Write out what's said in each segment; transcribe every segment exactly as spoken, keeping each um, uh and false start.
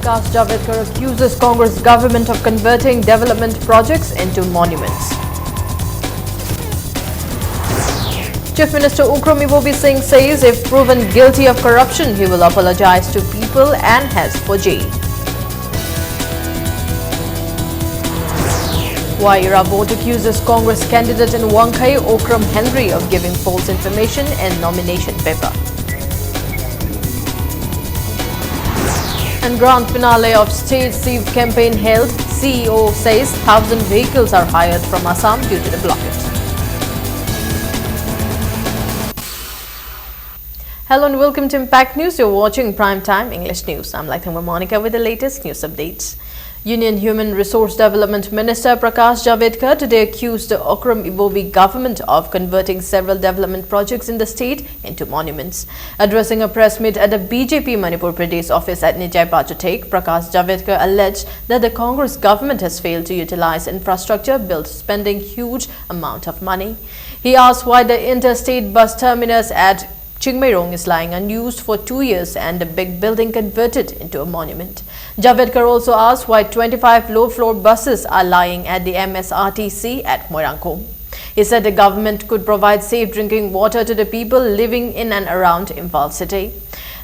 Prakash Javadekar accuses Congress government of converting development projects into monuments. Chief Minister Ukram Ibobi Singh says if proven guilty of corruption, he will apologize to people and head for jail. Why Irrawaddy accuses Congress candidate in Wangkhei, Ukram Henry, of giving false information in nomination paper. And grand finale of State Save campaign held. C E O says thousand vehicles are hired from Assam due to the blockade. Hello and welcome to Impact News. You're watching Prime Time English News. I'm Laithangma Monica with the latest news updates. Union Human Resource Development Minister Prakash Javadekar today accused the Ukram Ibobi government of converting several development projects in the state into monuments. Addressing a press meet at the B J P Manipur Pradesh office at Nijai Pachotek, Prakash Javadekar alleged that the Congress government has failed to utilize infrastructure built spending huge amount of money. He asked why the interstate bus terminus at Chingmeirong is lying unused for two years and the big building converted into a monument. Javadekar also asked why twenty-five low-floor buses are lying at the M S R T C at Moirangkhom. He said the government could provide safe drinking water to the people living in and around Imphal city.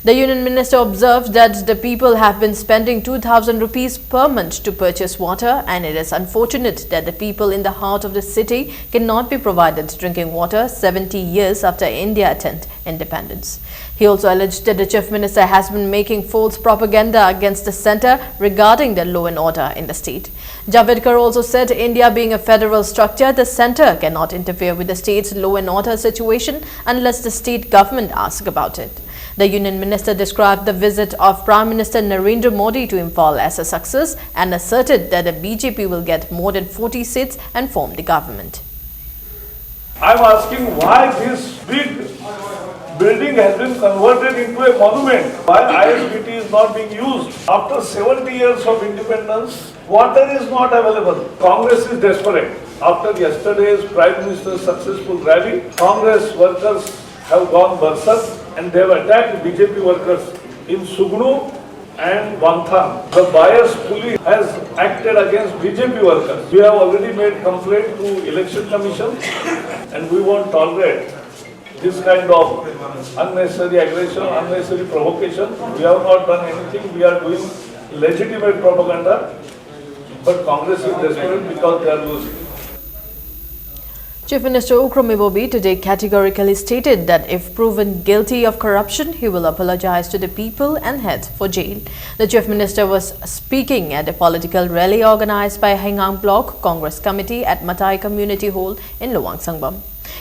The union minister observed that the people have been spending two thousand rupees per month to purchase water, and it is unfortunate that the people in the heart of the city cannot be provided drinking water seventy years after India attained independence. He also alleged that the chief minister has been making false propaganda against the centre regarding the law and order in the state. Javadekar also said India being a federal structure, the centre cannot interfere with the state's law and order situation unless the state government asks about it. The union minister described the visit of Prime Minister Narendra Modi to Imphal as a success and asserted that the B J P will get more than forty seats and form the government. I'm asking why this big building has been converted into a monument, why I S B T is not being used. After seventy years of independence, water is not available. Congress is desperate. After yesterday's Prime Minister's successful rally, Congress workers have gone berserk and they have attacked B J P workers in Sugnu, and Wangthang. The bias police has acted against B J P workers. We have already made complaint to Election Commission and we won't tolerate this kind of unnecessary aggression, unnecessary provocation. We have not done anything. We are doing legitimate propaganda, but Congress is desperate because they are losing. Chief Minister Ukrom Ibobi today categorically stated that if proven guilty of corruption, he will apologize to the people and head for jail. The Chief Minister was speaking at a political rally organized by Heingang Block Congress Committee at Matai Community Hall in Luang Sangbam.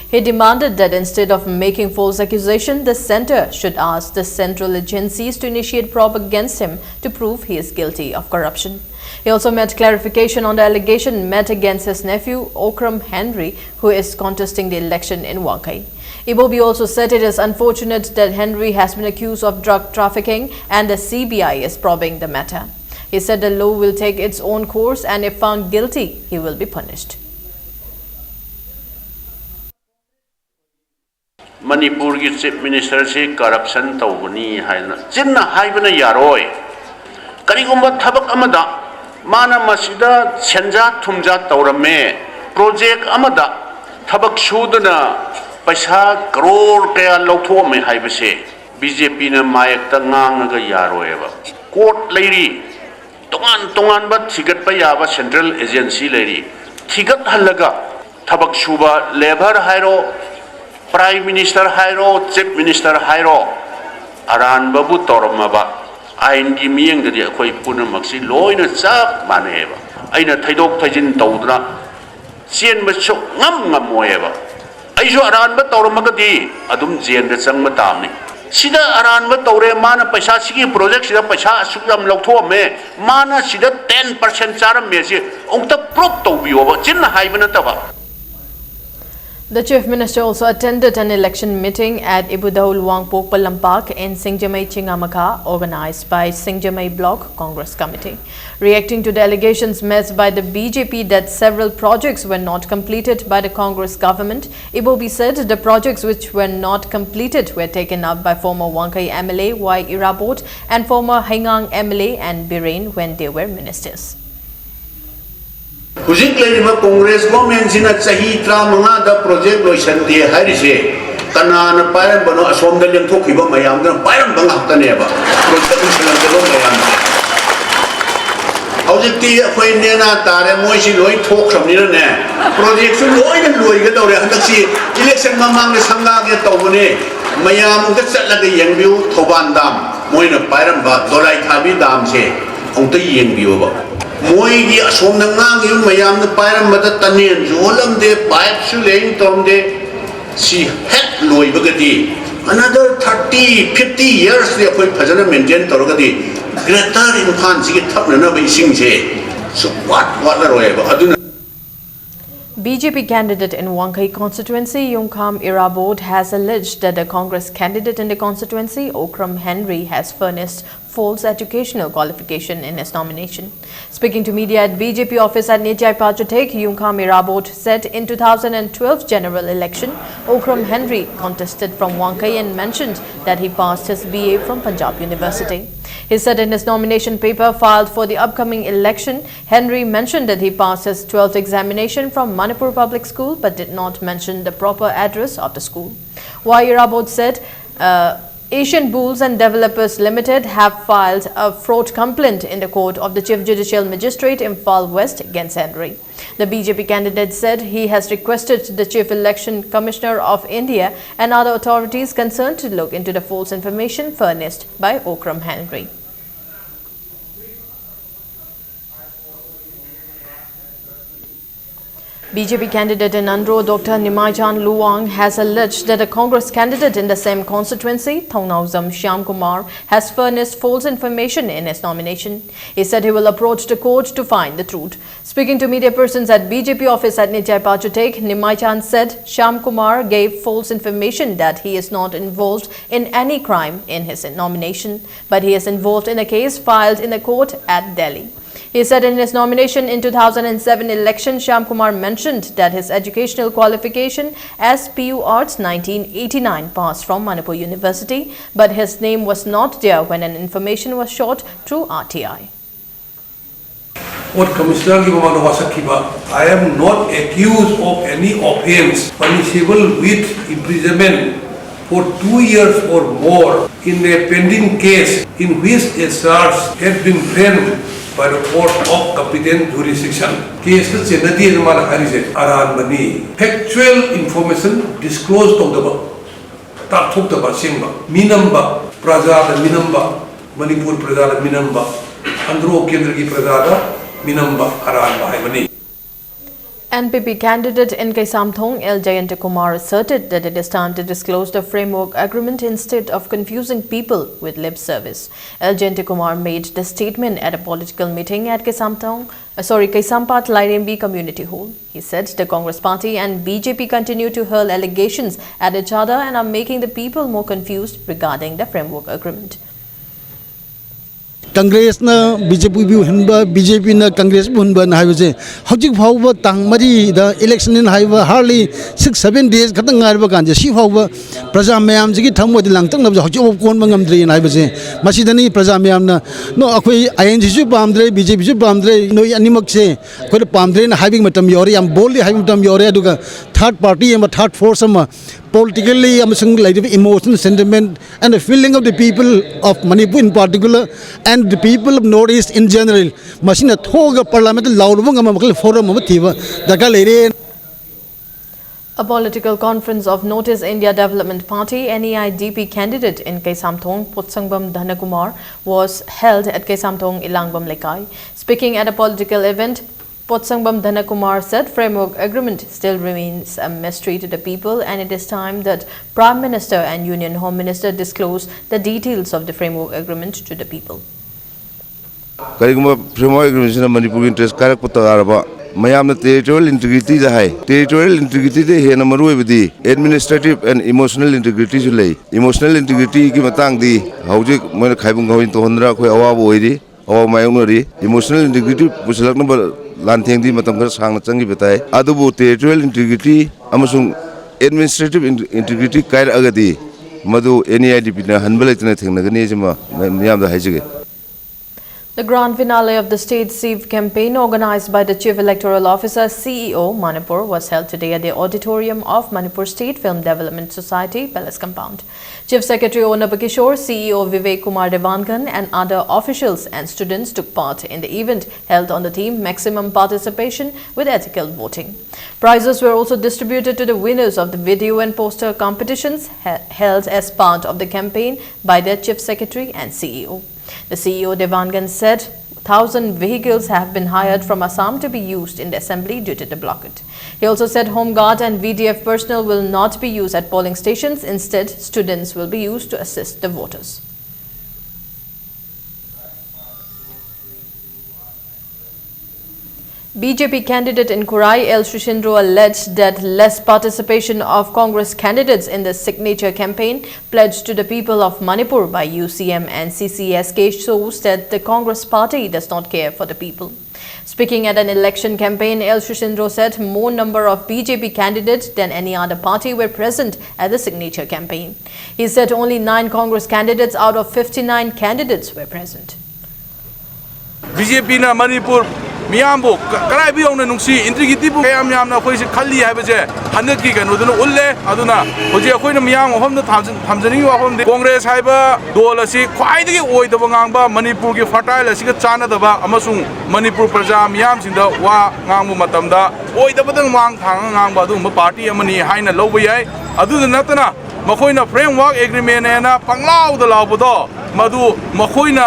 He demanded that instead of making false accusation, the centre should ask the central agencies to initiate probe against him to prove he is guilty of corruption. He also made clarification on the allegation made against his nephew Okram Henry, who is contesting the election in Wangkei. Ibobi also said it is unfortunate that Henry has been accused of drug trafficking and the C B I is probing the matter. He said the law will take its own course and if found guilty, he will be punished. ꯃꯅꯤꯄꯨꯔꯒꯤ chief ꯃꯤꯅꯤꯁꯇꯔꯁꯤ corruption ꯇꯧꯕꯅꯤ ꯍꯥꯏꯅ ꯆꯤꯟꯅ ꯍꯥꯏꯕꯅ ꯌꯥꯔꯣꯏ꯫ ꯀꯔꯤꯒꯨꯝꯕ ꯊꯕꯛ ꯑꯃꯗ ꯃꯥꯅ ꯃꯁꯤꯗ ꯁꯦꯟꯖꯥ ꯊꯨꯝꯖꯥ ꯇꯧꯔꯝꯃꯦ, ꯄ꯭ꯔꯣꯖꯦꯛ ꯑꯃꯗ ꯊꯕꯛ ꯁꯨꯗꯨꯅ ꯄꯩꯁꯥ ꯀꯔꯣꯔ ꯀꯌꯥ ꯂꯧꯊꯣꯛꯑꯝꯃꯦ ꯍꯥꯏꯕꯁꯦ ꯕꯤ ꯖꯦ ꯄꯤꯅ ꯃꯥꯌꯦꯛꯇ ꯉꯥꯡꯉꯒ ꯌꯥꯔꯣꯏꯕ꯫ ꯀꯣꯔꯠ ꯂꯩꯔꯤ, ꯇꯣꯉꯥꯟ ꯇꯣꯉꯥꯟꯕ ꯊꯤꯒꯠꯄ ꯌꯥꯕ ꯁꯦꯟꯇ꯭ꯔꯦꯜ ꯑꯦꯖꯦꯟꯁꯤ ꯂꯩꯔꯤ꯫ ꯊꯤꯒꯠꯍꯜꯂꯒ ꯊꯕꯛ ꯁꯨꯕ ꯂꯦꯕꯔ ꯍꯥꯏꯔꯣ, ꯄ꯭ꯔꯥꯏꯝ ꯃꯤꯅꯤꯁꯇꯔ ꯍꯥꯏꯔꯣ, ꯆꯤꯐ ꯃꯤꯅꯤꯁꯇꯔ ꯍꯥꯏꯔꯣ, ꯑꯔꯥꯟꯕꯕꯨ ꯇꯧꯔꯝꯃꯕ ꯑꯥꯏꯟꯒꯤ ꯃꯤꯠꯌꯦꯡꯗꯗꯤ ꯑꯩꯈꯣꯏ ꯄꯨꯝꯅꯃꯛꯁꯤ ꯂꯣꯏꯅ ꯆꯞ ꯃꯥꯟꯅꯩꯑꯕ꯫ ꯑꯩꯅ ꯊꯩꯗꯣꯛ ꯊꯩꯖꯤꯟ ꯇꯧꯗꯅ ꯆꯦꯟꯕ ꯁꯨꯛꯉꯝ ꯉꯝꯃꯣꯏꯑꯕ꯫ ꯑꯩꯁꯨ ꯑꯔꯥꯟꯕ ꯇꯧꯔꯝꯃꯒꯗꯤ ꯑꯗꯨꯝ ꯖꯦꯜꯗ ꯆꯪꯕ ꯇꯥꯕꯅꯤ꯫ ꯁꯤꯗ ꯑꯔꯥꯟꯕ ꯇꯧꯔꯦ, ꯃꯥꯅ ꯄꯩꯁꯥ, ꯁꯤꯒꯤ ꯄ꯭ꯔꯣꯖꯦꯛꯁꯤꯗ ꯄꯩꯁꯥ ꯑꯁꯨꯛ ꯌꯥꯝ ꯂꯧꯊꯣꯛꯑꯝꯃꯦ, ꯃꯥꯅ ꯁꯤꯗ ꯇꯦꯟ ꯄꯥꯔꯁꯦꯟ ꯆꯥꯔꯝꯃꯦ, ꯁꯤ ꯑꯃꯨꯛꯇ ꯄ꯭ꯔꯨꯞ ꯇꯧꯕꯤꯌꯣꯕ, ꯆꯤꯟꯅ ꯍꯥꯏꯕ ꯅꯠꯇꯕ꯫ The Chief Minister also attended an election meeting at Ibudhou Luangpokpa Lampak in Singjamei Chingamakha, organized by Singjamei Block Congress Committee. Reacting to the allegations made by the B J P that several projects were not completed by the Congress government, Ibobi said the projects which were not completed were taken up by former Wangkhei M L A Y Irabot and former Heingang M L A N Biren when they were ministers. ꯍꯧꯖꯤꯛ ꯂꯩꯔꯤꯕ ꯀꯣꯡꯒ꯭ꯔꯦꯁ ꯒꯣꯔꯃꯦꯟꯁꯤꯅ ꯆꯍꯤ ꯇꯔꯥꯃꯉꯥꯗ project ꯂꯣꯏꯁꯟꯗꯦ ꯍꯥꯏꯔꯤꯁꯦ ꯀꯅꯥꯅ ꯄꯥꯏꯔꯝꯕꯅꯣ? ꯑꯁꯣꯝꯗ ꯂꯦꯡꯊꯣꯛꯈꯤꯕ ꯃꯌꯥꯝꯗꯨꯅ ꯄꯥꯏꯔꯝꯕ ꯉꯥꯛꯇꯅꯦꯕ꯫ Project ꯂꯣꯏꯁꯜꯂꯝꯗꯕ ꯃꯌꯥꯝ꯫ ꯍꯧꯖꯤꯛꯇꯤ ꯑꯩꯈꯣꯏ ꯅꯦꯅꯥ ꯇꯥꯔꯦ, ꯃꯣꯏꯁꯤ ꯂꯣꯏ ꯊꯣꯛꯈ꯭ꯔꯕꯅꯤꯅꯅꯦ, ꯄ꯭ꯔꯣꯖꯦꯛꯁꯨ ꯂꯣꯏꯅ ꯂꯣꯏꯒꯗꯧꯔꯦ꯫ ꯍꯟꯗꯛꯁꯤ ꯏꯂꯦꯛꯁꯟ ꯃꯃꯥꯡꯗ ꯁꯪꯒꯥꯒꯦ ꯇꯧꯕꯅꯦ꯫ ꯃꯌꯥꯝ ꯑꯃꯨꯛꯇ ꯆꯠꯂꯒ ꯌꯦꯡꯕꯤꯌꯨ꯫ ꯊꯧꯕꯥꯜ ꯗꯥꯝ, ꯃꯣꯏꯅ ꯄꯥꯏꯔꯝꯕ ꯗꯣꯂꯥꯏ ꯊꯥꯕꯤ ꯗꯥꯝꯁꯦ ꯑꯃꯨꯛꯇ ꯌꯦꯡꯕꯤꯌꯨꯕ꯫ ꯃꯣꯏꯒꯤ ꯑꯁꯣꯝꯗ ꯉꯥꯡꯉꯤꯕ ꯃꯌꯥꯝꯅ ꯄꯥꯏꯔꯝꯕꯗ ꯇꯅꯦꯟꯁꯨ ꯍꯣꯜꯂꯝꯗꯦ, ꯄꯥꯏꯞꯁꯨ ꯂꯦꯡ ꯇꯧꯔꯝꯗꯦ꯫ ꯁꯤ ꯍꯦꯛ ꯂꯣꯏꯕꯒꯗꯤ another thirty, fifty yearsꯇꯤ ꯑꯩꯈꯣꯏ ꯐꯖꯅ ꯃꯦꯟꯇꯦꯟ ꯇꯧꯔꯒꯗꯤ ꯒ꯭ꯔꯦꯇꯔ ꯏꯝꯐꯥꯜꯁꯤꯒꯤ ꯊꯛꯅꯅꯕ ꯏꯁꯤꯡꯁꯦ ꯁꯨꯡꯋꯥꯠ ꯋꯥꯠꯂꯔꯣꯏꯕ꯫ ꯑꯗꯨꯅ B J P candidate in Wangkhei constituency, Yumkham Irabot, has alleged that the Congress candidate in the constituency, Okram Henry, has furnished false educational qualification in his nomination. Speaking to media at B J P office at Nityai Pachutek, Yumkham Irabot said in two thousand twelve general election, Okram Henry contested from Wangkhei and mentioned that he passed his B A from Punjab University. He said in his nomination paper filed for the upcoming election, Henry mentioned that he passed his twelfth examination from Manipur Public School but did not mention the proper address of the school. Y Irabot said, uh, Asian Bulls and Developers Limited have filed a fraud complaint in the court of the Chief Judicial Magistrate, Imphal West, against Henry. The B J P candidate said he has requested the Chief Election Commissioner of India and other authorities concerned to look into the false information furnished by Okram Henry. B J P candidate in Andro, Doctor Nimaichan Luwang, has alleged that a Congress candidate in the same constituency, Thongnaojam Shyam Kumar, has furnished false information in his nomination. He said he will approach the court to find the truth. Speaking to media persons at B J P office at Nityai Pachutek, Nimaichan said Shyam Kumar gave false information that he is not involved in any crime in his nomination, but he is involved in a case filed in a court at Delhi. He said in his nomination in two thousand seven election, Shyam Kumar mentioned that his educational qualification as P U Arts nineteen eighty-nine passed from Manipur University, but his name was not there when an information was shot through R T I. Court Commissioner ꯒꯤ ꯃꯃꯥꯡꯗ ꯋꯥꯁꯛꯈꯤꯕ, I am not accused of any offence punishable with imprisonment for two years or more in a pending case in which a charge had been framed by the court of competent jurisdiction. Case ꯇ ꯆꯦꯟꯅꯗꯦꯅ ꯃꯥꯅ ꯍꯥꯏꯔꯤꯁꯦ ꯑꯔꯥꯟꯕꯅꯤ꯫ Factual information disclose ꯇꯧꯗꯕ, ꯇꯥꯛꯊꯣꯛꯇꯕ ꯑꯁꯦꯡꯕ, ꯃꯤꯅꯝꯕ, ꯄ꯭ꯔꯖꯥꯗ ꯃꯤꯅꯝꯕ, ꯃꯅꯤꯄꯨꯔ ꯄ꯭ꯔꯖꯥꯗ ꯃꯤꯅꯝꯕ, ꯑꯟꯗ꯭ꯔꯣ ꯀꯦꯟꯗ꯭ꯔꯒꯤ ꯄ꯭ꯔꯖꯥꯗ ꯃꯤꯅꯝꯕ ꯑꯔꯥꯟꯕ ꯍꯥꯏꯕꯅꯤ꯫ N P P candidate in Keisamthong, L Jayanta Kumar, asserted that it is time to disclose the framework agreement instead of confusing people with lip service. L Jayanta Kumar made the statement at a political meeting at Keisamthong, uh, sorry, Keisampad Lairembi Community Hall. He said the Congress party and B J P continue to hurl allegations at each other and are making the people more confused regarding the framework agreement. ꯀꯪꯒ꯭ꯔꯦꯁꯅ B J ꯄꯤꯕꯨ ꯍꯨꯟꯕ, B J ꯄꯤꯅ ꯀꯪꯒ꯭ꯔꯦꯁꯄꯨ ꯍꯨꯟꯕꯅ ꯍꯥꯏꯕꯁꯦ ꯍꯧꯖꯤꯛ ꯐꯥꯎꯕ ꯇꯥꯡ ꯃꯔꯤꯗ election ꯍꯥꯏꯕ hardly six seven days ꯈꯛꯇꯪ ꯉꯥꯏꯔꯕ ꯀꯥꯟꯁꯦ, ꯁꯤ ꯐꯥꯎꯕ ꯄ꯭ꯔꯖꯥ ꯃꯌꯥꯝꯁꯤꯒꯤ ꯊꯃꯣꯏꯗ ꯂꯥꯡꯇꯛꯅꯕꯁꯦ ꯍꯧꯖꯤꯛ ꯐꯥꯎꯕ ꯀꯣꯟꯕ ꯉꯝꯗ꯭ꯔꯤꯅ ꯍꯥꯏꯕꯁꯦ, ꯃꯁꯤꯗꯅꯤ ꯄ꯭ꯔꯖꯥ ꯃꯌꯥꯝꯅ, "No, ꯑꯩꯈꯣꯏ ꯑꯥꯏ ꯑꯦꯟ ꯁꯤꯁꯨ ꯄꯥꯝꯗ꯭ꯔꯦ, ꯕꯤ ꯖꯦ ꯄꯤꯁꯨ ꯄꯥꯝꯗ꯭ꯔꯦ, ꯅꯣꯏ ꯑꯅꯤꯃꯛꯁꯦ ꯑꯩꯈꯣꯏꯅ ꯄꯥꯝꯗ꯭ꯔꯦꯅ" ꯍꯥꯏꯕꯒꯤ ꯃꯇꯝ ꯌꯧꯔꯦ, ꯌꯥꯝ boldly ꯍꯥꯏꯕ ꯃꯇꯝ ꯌꯧꯔꯦ꯫ ꯑꯗꯨꯒ third party ꯑꯃ, third force ꯑꯃ, politically ꯑꯃꯁꯨꯡ ꯂꯩꯔꯤꯕ emotion, sentiment and the feeling of the people of Manipur in particular and the people of North East in general, ꯃꯁꯤꯅ ꯊꯣꯛꯑꯒ parliament ꯇ ꯂꯥꯎꯔꯨꯕ ꯉꯝꯕ ꯃꯈꯜ forum ꯑꯃ ꯊꯤꯕ ꯗꯔꯀꯥꯔ ꯂꯩꯔꯦ꯫ A political conference of North East India Development Party, N E I D P, candidate in Keisamthong, Potsangbam Dhanakumar, was held at Keisamthong Ilangbam Lekai. Speaking at a political event, Potsangam Dhanakumar said framework agreement still remains a mystery to the people and it is time that Prime Minister and Union Home Minister disclose the details of the framework agreement to the people. ꯀꯔꯤꯒꯨꯝꯕ framework ꯑꯦꯒ꯭ꯔꯤꯃꯦꯟꯁꯤꯅ ꯃꯅꯤꯄꯨꯔꯒꯤ interest ꯀꯥꯏꯔꯛꯄ ꯇꯥꯔꯕ, ꯃꯌꯥꯝꯅ territorial ꯏꯟꯇꯤꯒ꯭ꯔꯤꯇꯤꯗ ꯍꯥꯏ꯫ Territorial ꯏꯟꯇꯤꯒ꯭ꯔꯤꯇꯤꯗ ꯍꯦꯟꯅ ꯃꯔꯨ ꯑꯣꯏꯕꯗꯤ administrative and emotional ꯏꯟꯇꯤꯒ꯭ꯔꯤꯇꯤꯁꯨ ꯂꯩ꯫ Emotional ꯏꯟꯇꯤꯒ꯭ꯔꯤꯇꯤꯒꯤ ꯃꯇꯥꯡꯗꯤ ꯍꯧꯖꯤꯛ ꯃꯣꯏꯅ ꯈꯥꯏꯕꯨꯡ ꯈꯥꯎꯏꯟ ꯇꯧꯍꯟꯗꯅ ꯑꯩꯈꯣꯏ ꯑꯋꯥꯕ ꯑꯣꯏꯔꯤ, ꯑꯋꯥꯕ ꯃꯥꯌꯣꯛꯅꯔꯤ꯫ ꯏꯃꯣꯁꯅꯦꯜ ꯏꯟꯇꯤꯒ꯭ꯔꯤꯇꯤ ꯄꯨꯁꯤꯜꯂꯛꯅꯕ ꯂꯥꯟꯊꯦꯡꯗꯤ ꯃꯇꯝ ꯈꯔ ꯁꯥꯡꯅ ꯆꯪꯈꯤꯕ ꯇꯥꯏ꯫ ꯑꯗꯨꯕꯨ ꯇꯦꯔꯤꯇꯣꯔꯤꯌꯦꯜ ꯏꯟꯇꯤꯒ꯭ꯔꯤꯇꯤ ꯑꯃꯁꯨꯡ ꯑꯦꯗꯃꯤꯅꯤꯁꯇ꯭ꯔꯦꯇꯤꯚ ꯏꯟꯇꯤꯒ꯭ꯔꯤꯇꯤ ꯀꯥꯏꯔꯛꯑꯒꯗꯤ ꯃꯗꯨ ꯑꯦꯟ ꯏ ꯑꯥꯏ ꯗꯤ ꯄꯤꯅ ꯍꯟꯕ ꯂꯩꯇꯅ ꯊꯦꯡꯅꯒꯅꯤ꯫ ꯁꯤꯃ ꯃꯤꯌꯥꯝꯗ ꯍꯥꯏꯖꯒꯦ꯫ The grand finale of the state SEEV campaign, organized by the Chief Electoral Officer, C E O, Manipur, was held today at the auditorium of Manipur State Film Development Society Palace compound. Chief Secretary O Nabakishore, C E O Vivek Kumar Devangan, and other officials and students took part in the event held on the theme Maximum Participation with Ethical Voting. Prizes were also distributed to the winners of the video and poster competitions he- held as part of the campaign by their Chief Secretary and C E O. The C E O Devangan said thousand vehicles have been hired from Assam to be used in the assembly due to the blockade. He also said Home Guard and V D F personnel will not be used at polling stations. Instead, students will be used to assist the voters. B J P candidate in Khurai, L Srishindro, alleged that less participation of Congress candidates in the signature campaign pledged to the people of Manipur by U C M and C C S K shows that the Congress party does not care for the people. Speaking at an election campaign, L Srishindro said more number of B J P candidates than any other party were present at the signature campaign. He said only nine Congress candidates out of fifty-nine candidates were present. B J ꯄꯤꯅ ꯃꯅꯤꯄꯨꯔ ꯃꯤꯌꯥꯝꯕꯨ ꯀ- ꯀꯔꯥꯏꯕꯨ ꯌꯧꯅ ꯅꯨꯡꯁꯤ, ꯏꯟꯇ꯭ꯔꯤꯒꯤꯇꯤꯕꯨ ꯀꯌꯥꯝ ꯌꯥꯝꯅ ꯑꯩꯈꯣꯏꯁꯤ ꯈꯜꯂꯤ ꯍꯥꯏꯕꯁꯦ ꯍꯟꯗꯛꯀꯤ ꯀꯩꯅꯣꯗꯨꯅ ꯎꯠꯂꯦ꯫ ꯑꯗꯨꯅ ꯍꯧꯖꯤꯛ ꯑꯩꯈꯣꯏꯅ ꯃꯤꯌꯥꯝ ꯃꯐꯝꯗ ꯊꯝꯖ- ꯊꯝꯖꯅꯤꯡꯉꯤꯕ ꯋꯥꯐꯝꯗꯤ ꯀꯣꯡꯒ꯭ꯔꯦꯁ ꯍꯥꯏꯕ ꯗꯣꯜ ꯑꯁꯤ ꯈ꯭ꯋꯥꯏꯗꯒꯤ ꯑꯣꯏꯗꯕ ꯉꯥꯡꯕ, ꯃꯅꯤꯄꯨꯔꯒꯤ ꯐꯔꯇꯥꯏꯜ ꯑꯁꯤꯒ ꯆꯥꯟꯅꯗꯕ ꯑꯃꯁꯨꯡ ꯃꯅꯤꯄꯨꯔ ꯄ꯭ꯔꯖꯥ ꯃꯤꯌꯥꯝꯁꯤꯡꯗ ꯋꯥ ꯉꯥꯡꯕ ꯃꯇꯝꯗ ꯑꯣꯏꯗꯕꯗꯪ ꯃꯥꯡ ꯊꯥꯡꯉ ꯉꯥꯡꯕ ꯑꯗꯨꯒꯨꯝꯕ ꯄꯥꯔꯇꯤ ꯑꯃꯅꯤ ꯍꯥꯏꯅ ꯂꯧꯕ ꯌꯥꯏ꯫ ꯑꯗꯨꯗ ꯅꯠꯇꯅ ꯃꯈꯣꯏꯅ ꯐ꯭ꯔꯦꯝꯋꯥꯔꯛ ꯑꯦꯒ꯭ꯔꯤꯃꯦꯟ ꯍꯥꯏꯅ ꯄꯪꯂꯥꯎꯗ ꯂꯥꯎꯕꯗꯣ, ꯃꯗꯨ ꯃꯈꯣꯏꯅ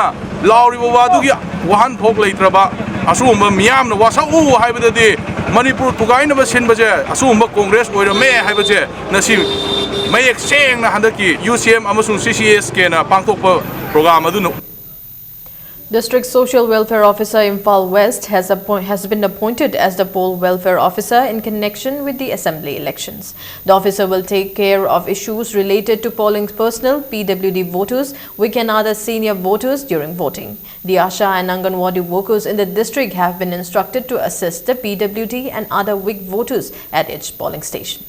ꯂꯥꯎꯔꯤꯕ ꯋꯥꯗꯨꯒꯤ ꯋꯥꯍꯟꯊꯣꯛ ꯂꯩꯇ꯭ꯔꯕ, ꯑꯁꯤꯒꯨꯝꯕ ꯃꯤꯌꯥꯝꯅ ꯋꯥꯁꯛꯎ ꯍꯥꯏꯕꯗꯗꯤ ꯃꯅꯤꯄꯨꯔ ꯊꯨꯒꯥꯏꯅꯕ ꯁꯤꯟꯕꯁꯦ ꯑꯁꯤꯒꯨꯝꯕ ꯀꯣꯡꯒ꯭ꯔꯦꯁ ꯑꯣꯏꯔꯝꯃꯦ ꯍꯥꯏꯕꯁꯦ ꯉꯁꯤ ꯃꯌꯦꯛ ꯁꯦꯡꯅ ꯍꯟꯗꯛꯀꯤ ꯌꯨ ꯁꯤ ꯑꯦꯝ ꯑꯃꯁꯨꯡ ꯁꯤ ꯁꯤ ꯑꯦꯁ ꯀꯦꯅ ꯄꯥꯡꯊꯣꯛꯄ ꯄ꯭ꯔꯣꯒ꯭ꯔꯥꯝ ꯑꯗꯨꯅ District Social Welfare Officer Imphal West has, appoint, has been appointed as the poll welfare officer in connection with the assembly elections. The officer will take care of issues related to polling personnel, P W D voters, WIC and other senior voters during voting. The ASHA and Anganwadi workers in the district have been instructed to assist the P W D and other WIC voters at each polling station.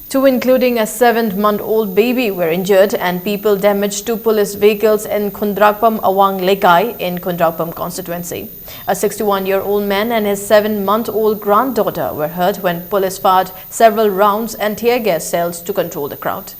Two, including a seven-month-old baby, were injured and people damaged two police vehicles in Khundrakpam Awang Lekai in Khundrakpam constituency. A sixty-one-year-old man and his seven-month-old granddaughter were hurt when police fired several rounds and tear gas shells to control the crowd.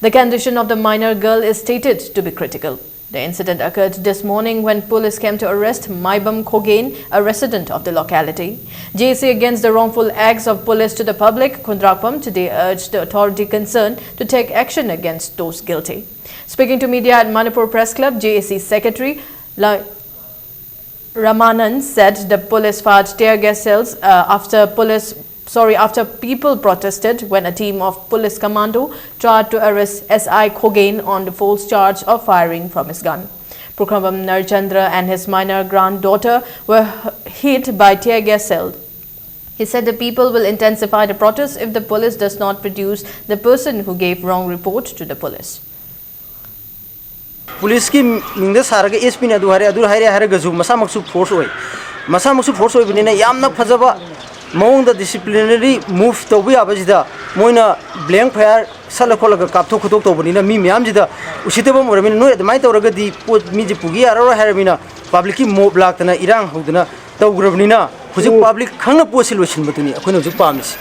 The condition of the minor girl is stated to be critical. The incident occurred this morning when police came to arrest Maibam Khogen, a resident of the locality. J A C, against the wrongful acts of police to the public, Khundrakpam today urged the authority concerned to take action against those guilty. Speaking to media at Manipur Press Club, J A C Secretary La- Ramanand said the police fired tear gas shells uh, after police sorry, after people protested when a team of police commando tried to arrest S I Khogen on the false charge of firing from his gun. Pukhrambam Narchandra and his minor granddaughter were hit by tear gas shell. He said the people will intensify the protest if the police does not produce the person who gave wrong report to the police. ꯄꯨꯂꯤꯁꯀꯤ ꯃꯤꯡꯗ ꯁꯥꯔꯒ ꯑꯦꯁ ꯄꯤꯅ ꯑꯗꯨ ꯍꯥꯏꯔꯦ, ꯑꯗꯨ ꯍꯥꯏꯔꯦ ꯍꯥꯏꯔꯒꯁꯨ ꯃꯁꯥꯃꯛꯁꯨ force ꯑꯣꯏ꯫ ꯃꯁꯥꯃꯛꯁꯨ ꯐꯣꯔꯁ ꯑꯣꯏꯕꯅꯤꯅ ꯌꯥꯝꯅ ꯐꯖꯕ ꯃꯑꯣꯡꯗ ꯗꯤꯁꯤꯄ꯭ꯂꯤꯅꯔꯤ ꯃꯨꯚ ꯇꯧꯕ ꯌꯥꯕꯁꯤꯗ ꯃꯣꯏꯅ ꯕ꯭ꯂꯦꯡ ꯐꯌꯥꯔ ꯁꯠꯂ ꯈꯣꯠꯂꯒ ꯀꯥꯞꯊꯣꯛ ꯈꯣꯠꯇꯣꯛ ꯇꯧꯕꯅꯤꯅ ꯃꯤ ꯃꯌꯥꯝꯁꯤꯗ ꯎꯁꯤꯠꯇꯕ ꯑꯃ ꯑꯣꯏꯔꯕꯅꯤꯅ, ꯅꯣꯏ ꯑꯗꯨꯃꯥꯏꯅ ꯇꯧꯔꯒꯗꯤ ꯄꯣꯠ ꯃꯤꯁꯦ ꯄꯨꯒꯦ ꯌꯥꯔꯔꯣꯏ ꯍꯥꯏꯔꯕꯅꯤꯅ ꯄꯕ꯭ꯂꯤꯛꯀꯤ ꯃꯣꯕ ꯂꯥꯛꯇꯅ ꯏꯔꯥꯡ ꯍꯧꯗꯅ ꯇꯧꯈ꯭ꯔꯕꯅꯤꯅ ꯍꯧꯖꯤꯛ ꯄꯕ꯭ꯂꯤꯛ ꯈꯪꯅ ꯄꯣꯠꯁꯤ ꯂꯣꯏꯁꯤꯟꯕꯗꯨꯅꯤ ꯑꯩꯈꯣꯏꯅ ꯍꯧꯖꯤꯛ ꯄꯥꯝꯃꯤꯁꯤ꯫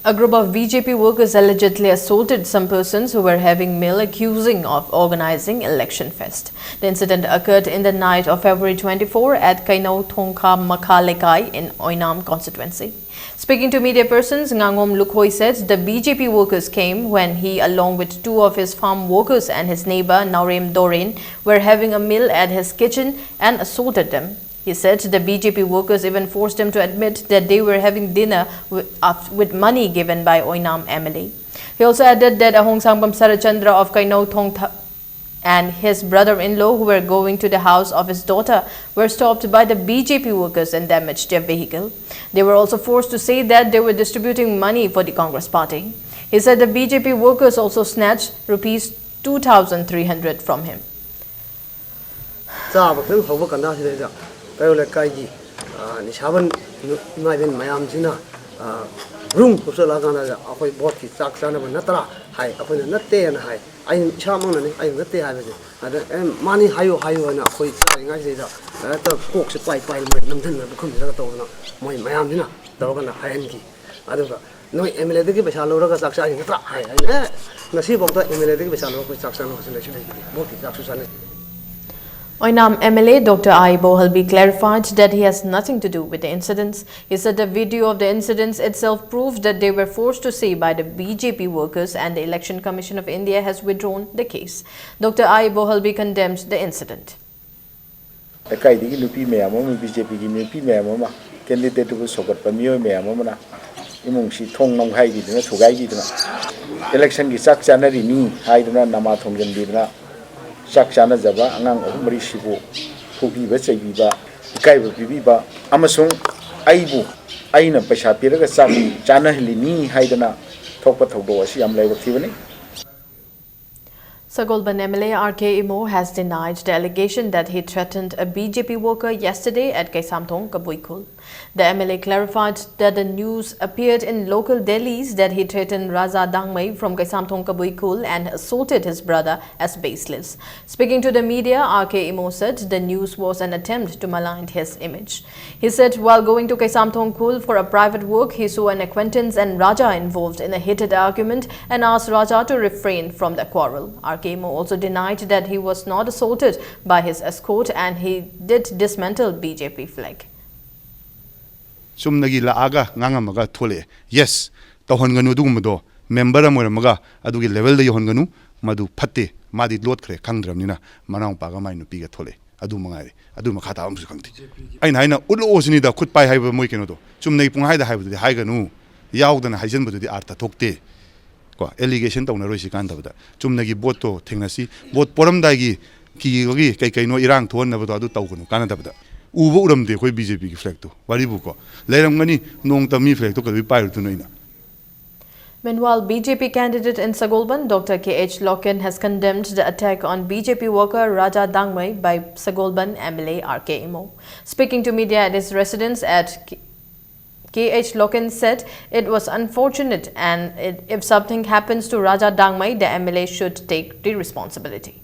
A group of B J P workers allegedly assaulted some persons who were having meal, accusing of organizing election fest. The incident occurred in the night of February twenty-four at Kainau Thongkha Makha Lekai in Oinam constituency. Speaking to media persons, Ngangom Lukhoi said the B J P workers came when he, along with two of his farm workers and his neighbor Naurem Doreen, were having a meal at his kitchen and assaulted them. He said the B J P workers even forced him to admit that they were having dinner with, af- with money given by Oinam M L A. He also added that Ahong Sangbam Sarachandra of Kainau Thongtha and his brother-in-law, who were going to the house of his daughter, were stopped by the B J P workers and damaged their vehicle. They were also forced to say that they were distributing money for the Congress party. He said the B J P workers also snatched rupees two thousand three hundred from him. ꯆꯥꯕ ꯈꯤꯇꯪ ꯍꯧꯕ ꯀꯟꯗꯥꯁꯤꯗꯩꯗ ꯀꯩꯔꯣꯜ ꯂꯩꯀꯥꯏꯒꯤ ꯅꯤꯁꯥꯕꯟ ꯏꯃꯥ ꯏꯕꯦꯟ ꯃꯌꯥꯝꯁꯤꯅ room ꯊꯣꯛꯆꯜꯂꯛꯑꯀꯥꯟꯗ ꯑꯩꯈꯣꯏ ꯚꯣꯠꯀꯤ ꯆꯥꯛ ꯆꯥꯅꯕ ꯅꯠꯇ꯭ꯔꯥ ꯍꯥꯏ꯫ ꯑꯩꯈꯣꯏꯅ ꯅꯠꯇꯦꯅ ꯍꯥꯏ꯫ ꯑꯩ ꯏꯁꯥꯃꯛꯅꯅꯤ, ꯑꯩ ꯅꯠꯇꯦ ꯍꯥꯏꯕꯁꯦ꯫ ꯑꯗ "ꯑꯦ, ꯃꯥꯅꯤ, ꯍꯥꯏꯌꯨ, ꯍꯥꯏꯌꯨ" ꯍꯥꯏꯅ ꯑꯩꯈꯣꯏ ꯆꯥꯔꯤꯉꯩꯁꯤꯗꯩꯗ ꯍꯦꯛꯇ ꯀꯣꯛꯁꯦ ꯄꯥꯏ ꯄꯥꯏ ꯃꯣꯏ ꯅꯝꯁꯤꯟꯗꯅ ꯄꯨꯈꯝꯁꯤꯗꯒ ꯇꯧꯗꯅ ꯃꯣꯏ ꯃꯌꯥꯝꯁꯤꯅ ꯇꯧꯔꯒꯅ ꯍꯥꯏꯍꯟꯈꯤ꯫ ꯑꯗꯨꯒ "ꯅꯣꯏ ꯑꯦꯝ ꯑꯦꯜ ꯑꯦꯗꯒꯤ ꯄꯩꯁꯥ ꯂꯧꯔꯒ ꯆꯥꯛ ꯆꯥꯔꯤ ꯅꯠꯇ꯭ꯔꯥ?" ꯍꯥꯏ꯫ ꯑꯩꯅ "ꯑꯦ, ꯉꯁꯤꯐꯥꯎꯗ ꯑꯦꯝ ꯑꯦꯜ ꯑꯦꯗꯒꯤ ꯄꯩꯁꯥ ꯂꯧꯔꯒ ꯑꯩꯈꯣꯏ ꯆꯥꯛ ꯆꯥꯅꯕꯁꯨ ꯂꯩꯁꯨ ꯂꯩꯇꯦ꯫ ꯚꯣꯠꯀꯤ ꯆꯥꯛꯁꯨ ꯆꯥꯅꯩ꯫ Oinam M L A Doctor I Bohalbi clarified that he has nothing to do with the incidents. He said the video of the incidents itself proved that they were forced to say by the B J P workers and the Election Commission of India has withdrawn the case. Doctor I Bohalbi condemned the incident. ꯂꯩꯀꯥꯏꯗꯒꯤ ꯅꯨꯄꯤ ꯃꯌꯥꯝ ꯑꯃ, B J ꯄꯤꯒꯤ ꯅꯨꯄꯤ ꯃꯌꯥꯝ ꯑꯃ, ꯀꯦꯟꯗꯤꯗꯦꯠꯇꯨꯕꯨ ꯁꯧꯒꯠꯄ ꯃꯤꯑꯣꯏ ꯃꯌꯥꯝ ꯑꯃꯅ ꯏꯃꯨꯡꯁꯤ ꯊꯣꯡ ꯅꯝꯈꯥꯏꯕꯤꯗꯅ, ꯊꯨꯒꯥꯏꯕꯤꯗꯅ, ꯏꯂꯦꯛꯁꯟꯒꯤ ꯆꯥꯛ ꯆꯥꯅꯔꯤꯅꯤ ꯍꯥꯏꯗꯅ ꯅꯃꯥ ꯊꯣꯡꯖꯤꯟꯕꯤꯗꯅ, ꯆꯥꯛ ꯆꯥꯅꯖꯕ ꯑꯉꯥꯡ ꯑꯍꯨꯝ ꯃꯔꯤꯁꯤꯕꯨ ꯐꯨꯕꯤꯕ, ꯆꯩꯕꯤꯕ, ꯏꯀꯥꯏꯕ ꯄꯤꯕꯤꯕ ꯑꯃꯁꯨꯡ ꯑꯩꯕꯨ, ꯑꯩꯅ ꯄꯩꯁꯥ ꯄꯤꯔꯒ ꯆꯥꯛ ꯆꯥꯅꯍꯜꯂꯤꯅꯤ ꯍꯥꯏꯗꯅ ꯊꯣꯛꯄ ꯊꯧꯗꯣꯛ ꯑꯁꯤ ꯌꯥꯝ ꯂꯥꯏꯕꯛ ꯊꯤꯕꯅꯤ꯫ Sagolban M L A R K Imo has denied the allegation that he threatened a B J P worker yesterday at Kaisamthong, Kabuikhul. The M L A clarified that the news appeared in local dailies that he threatened Raja Dangmei from Kaisamthong Kabui Khul and assaulted his brother as baseless. Speaking to the media, R K Imo said the news was an attempt to malign his image. He said while going to Kaisamthong Khul for a private work, he saw an acquaintance and Raja involved in a heated argument and asked Raja to refrain from the quarrel. R K Imo also denied that he was not assaulted by his escort and he did dismantle B J P flag. ꯆꯨꯝꯅꯒꯤ ꯂꯥꯛꯑꯒ ꯉꯥꯡꯉꯝꯃꯒ ꯊꯣꯛꯂꯛꯑꯦ꯫ Yes, ꯇꯧꯍꯟꯒꯅꯨ ꯑꯗꯨꯒꯨꯝꯕꯗꯣ꯫ Member ꯑꯃ ꯑꯣꯏꯔꯝꯃꯒ ꯑꯗꯨꯒꯤ ꯂꯦꯚꯦꯜꯗ ꯌꯧꯍꯟꯒꯅꯨ꯫ ꯃꯗꯨ ꯐꯠꯇꯦ꯫ ꯃꯥꯗꯤ ꯂꯣꯠꯈ꯭ꯔꯦ, ꯈꯪꯗ꯭ꯔꯕꯅꯤꯅ꯫ ꯃꯅꯥꯎ ꯃꯄꯥꯒ ꯃꯥꯏ ꯅꯨꯄꯤꯒ ꯊꯣꯛꯂꯛꯑꯦ꯫ ꯑꯗꯨ ꯃꯉꯥꯏꯔꯦ꯫ ꯑꯗꯨ ꯃꯈꯥ ꯇꯥꯕ ꯑꯃꯁꯨ ꯈꯪꯗꯦ꯫ ꯑꯩꯅ ꯍꯥꯏꯅ ꯎꯠꯂꯛꯑꯣ ꯁꯤꯅꯤꯗ, ꯈꯨꯠ ꯄꯥꯏ ꯍꯥꯏꯕ ꯃꯣꯏ ꯀꯩꯅꯣꯗꯣ꯫ ꯆꯨꯝꯅꯒꯤ ꯄꯨꯡꯍꯥꯏꯗ ꯍꯥꯏꯕꯗꯨꯗꯤ ꯍꯥꯏꯒꯅꯨ꯫ ꯌꯥꯎꯗꯅ ꯍꯥꯏꯖꯟꯕꯗꯨꯗꯤ ꯑꯥꯔꯊ ꯊꯣꯛꯇꯦ꯫ ꯀꯣ, ꯑꯦꯂꯤꯒꯦꯁꯟ ꯇꯧꯅꯔꯣꯏꯁꯤ ꯀꯥꯟꯗꯕꯗ꯫ ꯆꯨꯝꯅꯒꯤ ꯚꯣꯠꯇꯣ ꯊꯦꯡꯅꯁꯤ꯫ ꯚꯣꯠ ꯄꯣꯔꯝꯗꯥꯏꯒꯤ ꯀꯤꯕꯒꯤ ꯀꯩ ꯀꯩꯅꯣ ꯏꯔꯥꯡ ꯊꯣꯛꯍꯟꯅꯕꯗꯣ ꯑꯗꯨ ꯇꯧꯒꯅꯨ, ꯀꯥꯟꯅꯗꯕꯗ꯫ ꯎꯕ ꯎꯔꯝꯗꯦ ꯑꯩꯈꯣꯏ ꯕꯤ ꯖꯦ ꯄꯤꯒꯤ ꯐ꯭ꯂꯦꯛꯇꯣ꯫ ꯋꯥꯔꯤꯕꯨꯀꯣ꯫ ꯂꯩꯔꯝꯒꯅꯤ, ꯅꯣꯡꯃꯇ ꯃꯤ ꯐ꯭ꯂꯦꯛꯇꯣ ꯀꯩꯗꯧꯕꯩ ꯄꯥꯏꯔꯨꯗꯣꯏꯅꯣ ꯑꯩꯅ? Meanwhile, B J P candidate in Sagoban, Doctor K H Loken, has condemned the attack on B J P worker Raja Dangmei by Sagoban M L A R K Imo. Speaking to media at his residence at K- K H Loken said it was unfortunate and it, if something happens to Raja Dangmei, the M L A should take the responsibility.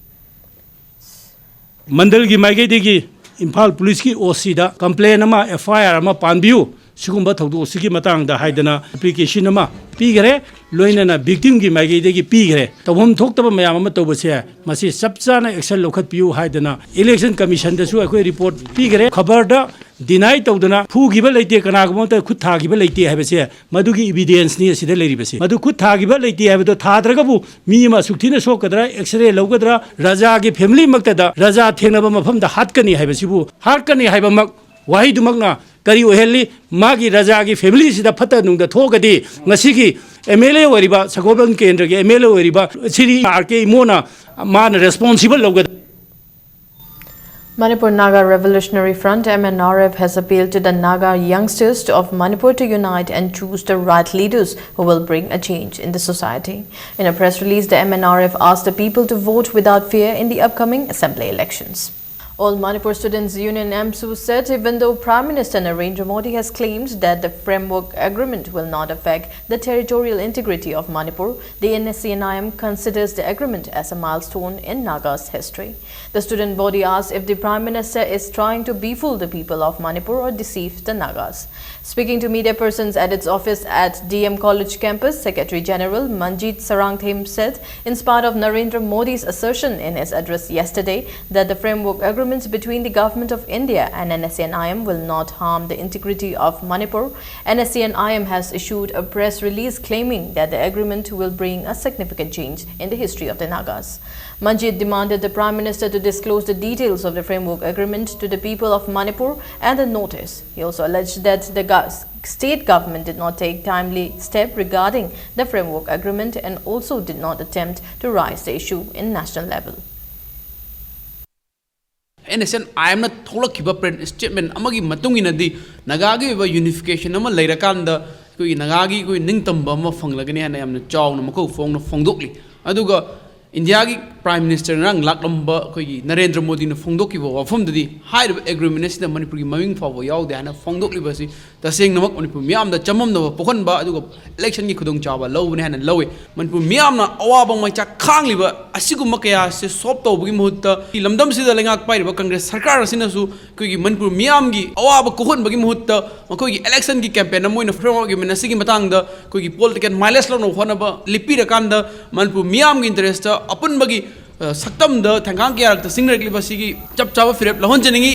ꯃꯟꯗꯜꯒꯤ ꯃꯥꯏꯀꯩꯗꯒꯤ ꯏꯝꯐꯥꯜ ꯄꯨꯂꯤꯁꯀꯤ ꯑꯣ ꯁꯤꯗ complain ꯑꯃ, F ꯑꯥꯏ R ꯑꯃ ꯄꯥꯟꯕꯤꯌꯨ, ꯁꯤꯒꯨꯝꯕ ꯊꯧꯗꯣꯛꯁꯤꯒꯤ ꯃꯇꯥꯡꯗ ꯍꯥꯏꯗꯅ application ꯑꯃ ꯄꯤꯈ꯭ꯔꯦ, ꯂꯣꯏꯅꯅ ꯚꯤꯛꯇꯤꯝꯒꯤ ꯃꯥꯏꯀꯩꯗꯒꯤ ꯄꯤꯈ꯭ꯔꯦ꯫ ꯇꯧꯐꯝ ꯊꯣꯛꯇꯕ ꯃꯌꯥꯝ ꯑꯃ ꯇꯧꯕꯁꯦ, ꯃꯁꯤ ꯆꯞ ꯆꯥꯅ ꯑꯦꯛꯁꯟ ꯂꯧꯈꯠꯄꯤꯌꯨ ꯍꯥꯏꯗꯅ ꯏꯂꯦꯛꯁꯟ ꯀꯃꯤꯁꯟꯗꯁꯨ ꯑꯩꯈꯣꯏ ꯔꯤꯄꯣꯔꯠ ꯄꯤꯈ꯭ꯔꯦ꯫ ꯈꯕꯔꯗ ꯗꯤꯅꯥꯏ ꯇꯧꯗꯅ ꯐꯨꯈꯤꯕ ꯂꯩꯇꯦ, ꯀꯅꯥꯒꯨꯝꯕ ꯑꯃꯠꯇ ꯈꯨꯠ ꯊꯥꯈꯤꯕ ꯂꯩꯇꯦ ꯍꯥꯏꯕꯁꯦ ꯃꯗꯨꯒꯤ ꯏꯕꯤꯗꯦꯟꯁꯅꯤ ꯑꯁꯤꯗ ꯂꯩꯔꯤꯕꯁꯦ꯫ ꯃꯗꯨ ꯈꯨꯠ ꯊꯥꯈꯤꯕ ꯂꯩꯇꯦ ꯍꯥꯏꯕꯗꯣ ꯊꯥꯗ꯭ꯔꯒꯕꯨ ꯃꯤ ꯑꯃ ꯑꯁꯨꯛ ꯊꯤꯅ ꯁꯣꯛꯀꯗ꯭ꯔꯥ, ꯑꯦꯛꯁꯔꯦ ꯂꯧꯒꯗ꯭ꯔꯥ, ꯔꯥꯖꯥꯒꯤ ꯐꯦꯃꯤꯂꯤꯃꯛꯇꯗ ꯔꯥꯖꯥ ꯊꯦꯡꯅꯕ ꯃꯐꯝꯗ ꯍꯥꯠꯀꯅꯤ ꯍꯥꯏꯕꯁꯤꯕꯨ, ꯍꯥꯠꯀꯅꯤ ꯍꯥꯏꯕꯃꯛ ꯋꯥꯍꯩꯗꯨꯃꯛꯅ ꯀꯔꯤ ꯑꯣꯏꯍꯜꯂꯤ? ꯃꯥꯒꯤ ꯔꯥꯖꯥꯒꯤ ꯐꯦꯃꯤꯂꯤꯁꯤꯗ ꯐꯠꯇ ꯅꯨꯡꯗ ꯊꯣꯛꯑꯒꯗꯤ ꯉꯁꯤꯒꯤ ꯑꯦꯝ ꯑꯦꯜ ꯑꯦ ꯑꯣꯏꯔꯤꯕ, ꯁꯒꯣꯜꯕꯟ ꯀꯦꯟꯗ꯭ꯔꯒꯤ ꯑꯦꯝ ꯑꯦꯜ ꯑꯦ ꯑꯣꯏꯔꯤꯕ ꯁ꯭ꯔꯤ ꯑꯥꯔ ꯀꯦ ꯏꯃꯣꯅ ꯃꯥꯅ responsible ꯂꯧꯒꯗ꯭ꯔꯥ? Manipur Naga Revolutionary Front, M N R F, has appealed to the Naga youngsters of Manipur to unite and choose the right leaders who will bring a change in the society. In a press release, the M N R F asked the people to vote without fear in the upcoming assembly elections. All Manipur Students Union, AMSU, said even though Prime Minister Narendra Modi has claimed that the framework agreement will not affect the territorial integrity of Manipur, the N S C N I M considers the agreement as a milestone in Naga's history. The student body asked if the Prime Minister is trying to befool the people of Manipur or deceive the Nagas. Speaking to media persons at its office at D M College campus, Secretary General Manjit Sarangthem said, in spite of Narendra Modi's assertion in his address yesterday that the framework agreements between the Government of India and N S C N I M will not harm the integrity of Manipur, N S C N I M has issued a press release claiming that the agreement will bring a significant change in the history of the Nagas. Manjit demanded the Prime Minister to disclose the details of the framework agreement to the people of Manipur and the Northeast. He also alleged that the go- state government did not take timely step regarding the framework agreement and also did not attempt to raise the issue in national level. N S N I ꯑꯦꯝꯅ ꯊꯣꯛꯂꯛꯈꯤꯕ press statement ꯑꯃꯒꯤ ꯃꯇꯨꯡ ꯏꯟꯅꯗꯤ ꯅꯥꯒꯥꯒꯤ ꯑꯣꯏꯕ ꯌꯨꯅꯤꯐꯤꯀꯦꯁꯟ ꯑꯃ ꯂꯩꯔꯀꯥꯟꯗ ꯑꯩꯈꯣꯏꯒꯤ ꯅꯥꯒꯥꯒꯤ ꯑꯩꯈꯣꯏ ꯅꯤꯡꯇꯝꯕ ꯑꯃ ꯐꯪꯂꯒꯅꯤ ꯍꯥꯏꯅ ꯌꯥꯝꯅ ꯆꯥꯎꯅ ꯃꯈꯣꯏ ꯐꯣꯡꯅ ꯐꯣꯡꯗꯣꯛꯂꯤ꯫ ꯑꯗꯨꯒ ꯏꯟꯗꯤꯌꯥꯒꯤ ꯄ꯭ꯔꯥꯏꯝ ꯃꯤꯅꯤꯁꯇꯔ ꯉꯔꯥꯡ ꯂꯥꯛꯂꯝꯕ ꯑꯩꯈꯣꯏꯒꯤ ꯅꯔꯦꯟꯗ꯭ꯔ ꯃꯣꯗꯤꯅ ꯐꯣꯡꯗꯣꯛꯈꯤꯕ ꯋꯥꯐꯝꯗꯗꯤ ꯍꯥꯏꯔꯤꯕ ꯑꯦꯒ꯭ꯔꯤꯃꯦꯟ ꯑꯁꯤꯗ ꯃꯅꯤꯄꯨꯔꯒꯤ ꯃꯃꯤꯡ ꯐꯥꯎꯕ ꯌꯥꯎꯗꯦ ꯍꯥꯏꯅ ꯐꯣꯡꯗꯣꯛꯂꯤꯕ ꯑꯁꯤ ꯇꯁꯦꯡꯅꯃꯛ ꯃꯅꯤꯄꯨꯔ ꯃꯤꯌꯥꯝꯗ ꯆꯃꯝꯅꯕ ꯄꯣꯛꯍꯟꯕ ꯑꯗꯨꯒ ꯏꯂꯦꯛꯁꯟꯒꯤ ꯈꯨꯗꯣꯡꯆꯥꯕ ꯂꯧꯕꯅꯤ ꯍꯥꯏꯅ ꯂꯧꯏ꯫ ꯃꯅꯤꯄꯨꯔ ꯃꯤꯌꯥꯝꯅ ꯑꯋꯥꯕ ꯃꯩꯆꯥꯛ ꯈꯥꯡꯂꯤꯕ ꯑꯁꯤꯒꯨꯝꯕ ꯀꯌꯥ ꯑꯁꯤ ꯁꯣꯜꯕ ꯇꯧꯕꯒꯤ ꯃꯍꯨꯠꯇ ꯂꯝꯗꯝꯁꯤꯗ ꯂꯩꯉꯥꯛ ꯄꯥꯏꯔꯤꯕ ꯀꯪꯒ꯭ꯔꯦꯁ ꯁꯔꯀꯥꯔ ꯑꯁꯤꯅꯁꯨ ꯑꯩꯈꯣꯏꯒꯤ ꯃꯅꯤꯄꯨꯔ ꯃꯤꯌꯥꯝꯒꯤ ꯑꯋꯥꯕ ꯀꯣꯛꯍꯟꯕꯒꯤ ꯃꯍꯨꯠꯇ ꯃꯈꯣꯏꯒꯤ ꯏꯂꯦꯛꯁꯟꯒꯤ ꯀꯦꯝꯄꯦꯟ ꯑꯃ ꯑꯣꯏꯅ ꯐ꯭ꯔꯦꯝꯋꯥꯔꯛ ꯑꯦꯒ꯭ꯔꯤꯃꯦꯟ ꯑꯁꯤꯒꯤ ꯃꯇꯥꯡꯗ ꯑꯩꯈꯣꯏꯒꯤ ꯄꯣꯂꯤꯇꯤꯀꯦꯜ ꯃꯥꯏꯂꯦꯖ ꯂꯧꯅꯕ ꯍꯣꯠꯅꯕ ꯂꯦꯞꯄꯤꯔꯀꯥꯟꯗ ꯃꯅꯤꯄꯨꯔ ꯃꯤꯌꯥꯝꯒꯤ ꯏꯟꯇꯔꯦꯁꯇ ꯑꯄꯨꯟꯕꯒꯤ ꯑ, ꯁꯛꯇꯝꯗ ꯊꯦꯡꯒꯥꯡ ꯀꯌꯥꯔꯛꯇ ꯆꯤꯡꯅꯔꯛꯂꯤꯕ ꯑꯁꯤꯒꯤ ꯆꯞ ꯆꯥꯕ ꯐꯤꯔꯦꯞ ꯂꯧꯍꯟꯖꯅꯤꯡꯏ꯫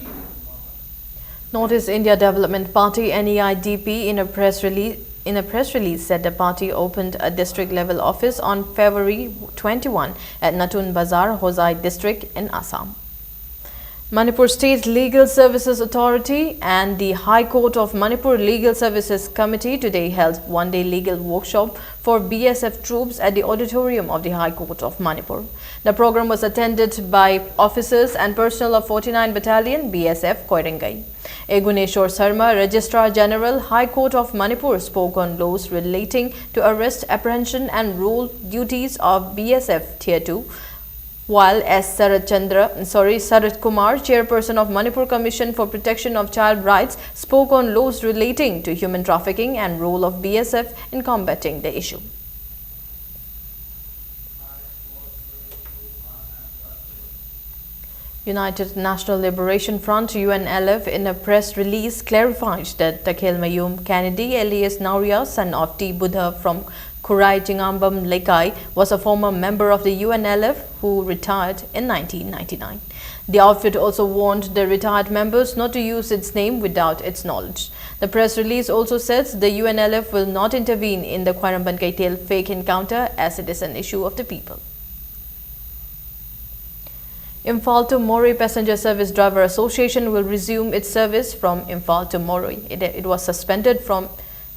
Northeast India Development Party, N E I D P, in a press release in a press release said the party opened a district level office on February twenty-one at Natun Bazar, Hojai district in Assam. Manipur State Legal Services Authority and the High Court of Manipur Legal Services Committee today held one-day legal workshop for B S F troops at the auditorium of the High Court of Manipur. The program was attended by officers and personnel of forty-nine Battalion B S F Koirengei. A Guneshwar Sharma, Registrar General, High Court of Manipur, spoke on laws relating to arrest, apprehension and rule duties of B S F Tier two. While S Sarat Chandra, sorry, Sarat Kumar, chairperson of Manipur Commission for Protection of Child Rights, spoke on laws relating to human trafficking and role of B S F in combating the issue. United National Liberation Front, U N L F, in a press release clarified that Takhel Mayum Kennedy, alias Nauria, son of T Buddha from Khurai Chingambam Leikai, was a former member of the U N L F who retired in nineteen ninety-nine. The outfit also warned the retired members not to use its name without its knowledge. The press release also says the U N L F will not intervene in the Khwairamband Keitel fake encounter, as it is an issue of the people. Imphal to Moreh Passenger Service Driver Association will resume its service from Imphal to Moreh. It, it was suspended from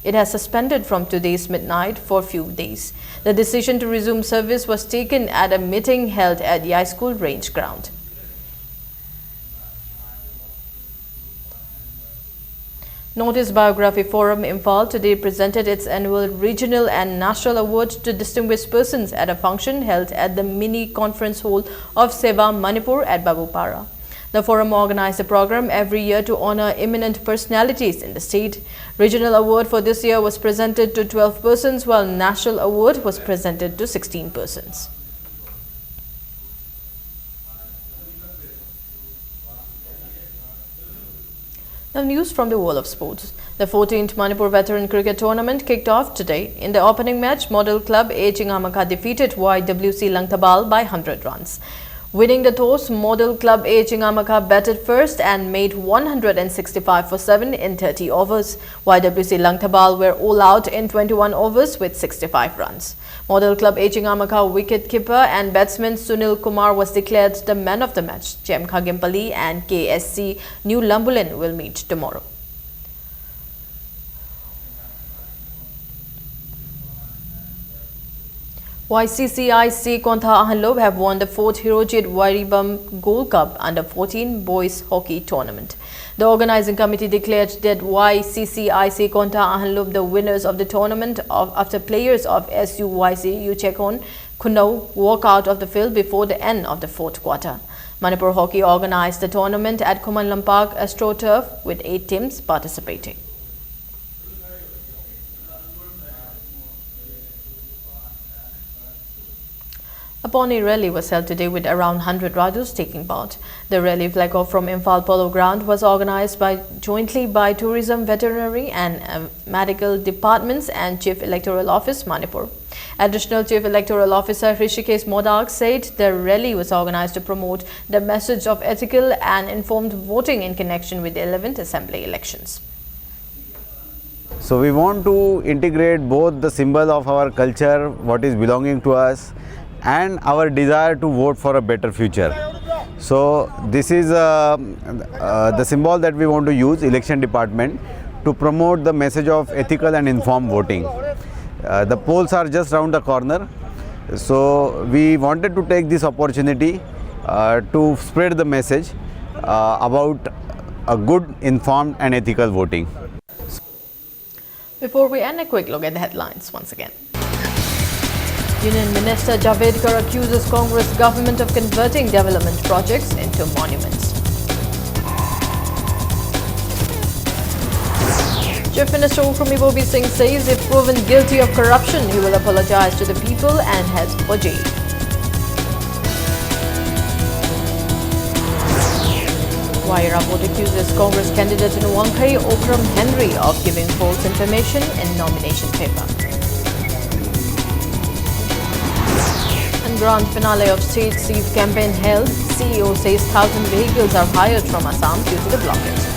it has suspended from today's midnight for few days. The decision to resume service was taken at a meeting held at Yai School Range Ground. Northeast Biography Forum Imphal today presented its annual regional and national award to distinguished persons at a function held at the mini conference hall of Seva Manipur at Babupara. The forum organized a program every year to honor eminent personalities in the state. Regional award for this year was presented to twelve persons, while national award was presented to sixteen persons. Now, news from the world of sports. The fourteenth Manipur Veteran Cricket Tournament kicked off today. In the opening match, Model Club A Chingamakha defeated Y W C Langthabal by hundred runs. Winning the toss, Model Club A Chingamakha batted first and made one hundred sixty-five for seven in thirty overs. Y W C Langthabal were all out in twenty-one overs with sixty-five runs. Model Club A Chingamakha wicket-keeper and batsman Sunil Kumar was declared the man of the match. J M Kha Gimpally and K S C New Lambulane will meet tomorrow. Y C C I C Kontha Ahanlob have won the fourth Hirojit Wairibam Gold Cup under fourteen boys hockey tournament. The organizing committee declared that Y C C I C Kontha Ahanlob the winners of the tournament of, after players of S U Y C Yuchekon Khunou walk out of the field before the end of the fourth quarter. Manipur Hockey organized the tournament at Khuman Lampak AstroTurf with eight teams participating. A pony rally was held today with around one hundred Rajus taking part. The rally flag off from Imphal Polo Ground was organized by, jointly by Tourism, Veterinary and, um, Medical Departments and Chief Electoral Office, Manipur. Additional Chief Electoral Officer Hrishikesh Modak said the rally was organized to promote the message of ethical and informed voting in connection with the eleventh Assembly elections. So we want to integrate both the symbol of our culture, what is belonging to us, and our desire to vote for a better future. So this is uh, uh, the symbol that we want to use, election department, to promote the message of ethical and informed voting. Uh, the polls are just round the corner, so we wanted to take this opportunity uh, to spread the message uh, about a good, informed and ethical voting. Before we end, a quick look at the headlines once again. Union Minister Javadekar accuses Congress government of converting development projects into monuments. Chief Minister Ukhrul Ibobi Singh says if proven guilty of corruption, he will apologize to the people and head for jail. Wai Irabot accuses Congress candidate in Wangkhei, Okram Henry, of giving false information in nomination paper. And grand finale of State Sieve campaign held. C E O says thousand vehicles are hired from Assam due to the blockade.